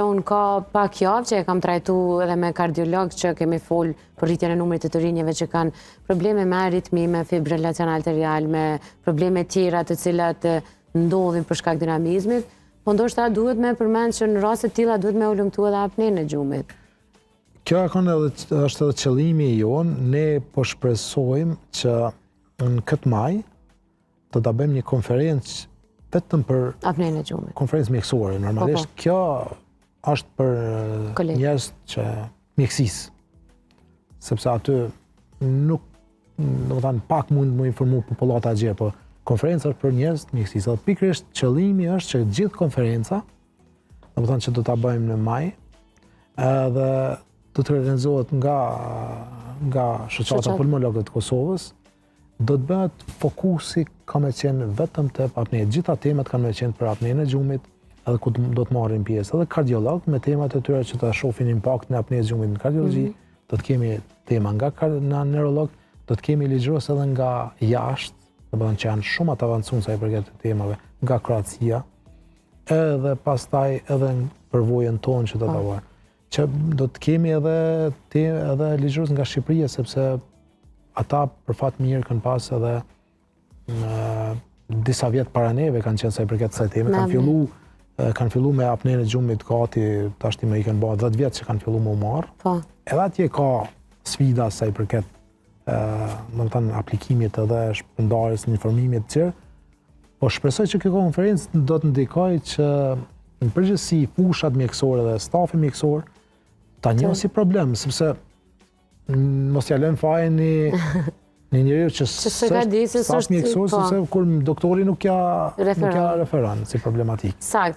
Unë ka pak javë që e kam trajtu edhe me kardiolog që kemi fol për rritjen e numrit të të rinjeve që kanë probleme me aritmi, me fibrilacion atrial, me probleme tjera të cilat ndodhin për shkak dinamizmit, po ndoshta duhet me përmend që në raste të tilla duhet me hulumtu edhe apnenë e gjumit. Kjo e kanë edhe, është edhe qëllimi i jonë, ne po shpresojmë që në këtë maj të ta bëjmë një konferencë vetëm për apnenë e gjumit. Konferencë mjekësore, normalisht po, po. Kjo është për njerëz që mjekësisë. Sepse aty nuk, do të thënë, pak mund më informu popullata e gjerë, po konferenca është për njerëz të mjekësisë. Dhe pikërisht qëllimi është që gjithë konferenca, do të thënë që do ta bëjmë në maj, edhe do të organizohet nga nga Shoqata Pulmologëve të Kosovës, do të bëhet fokusi ka me qenë vetëm te apneja. Gjitha temat kanë me qenë për apnenë e gjumit, edhe ku do të marrin pjesë edhe kardiolog me temat e tyre që të shohin impaktin e apnesë gjumit në kardiologji, do të kemi tema nga nga neurolog, do të kemi ligjërues edhe nga jashtë, do të thënë që janë shumë të avancuar sa i përket temave, nga Kroacia, edhe pastaj edhe në përvojën tonë që do ta po. Që do të kemi edhe te, edhe ligjërues nga Shqipëria sepse ata për fat mirë kanë pas edhe në disa vjet para neve kanë qenë sa i përket kësaj teme, kanë fillu me apnenë e gjumit gati tashti më i kanë bërë 10 vjet që kanë fillu me u marr. Edhe atje ka sfida sa i përket ë, do të thënë aplikimit edhe shpërndarjes, informimit të tjerë. Po shpresoj që kjo konferencë do të ndikojë që në përgjithësi fushat mjekësore dhe stafi mjekësor ta njohë si problem, sepse mos ja lënë fajin një njeriu që Që s'e ka di, se staf s'është mjekësor, sepse kur doktori nuk ja referon referon si problematik. Sakt.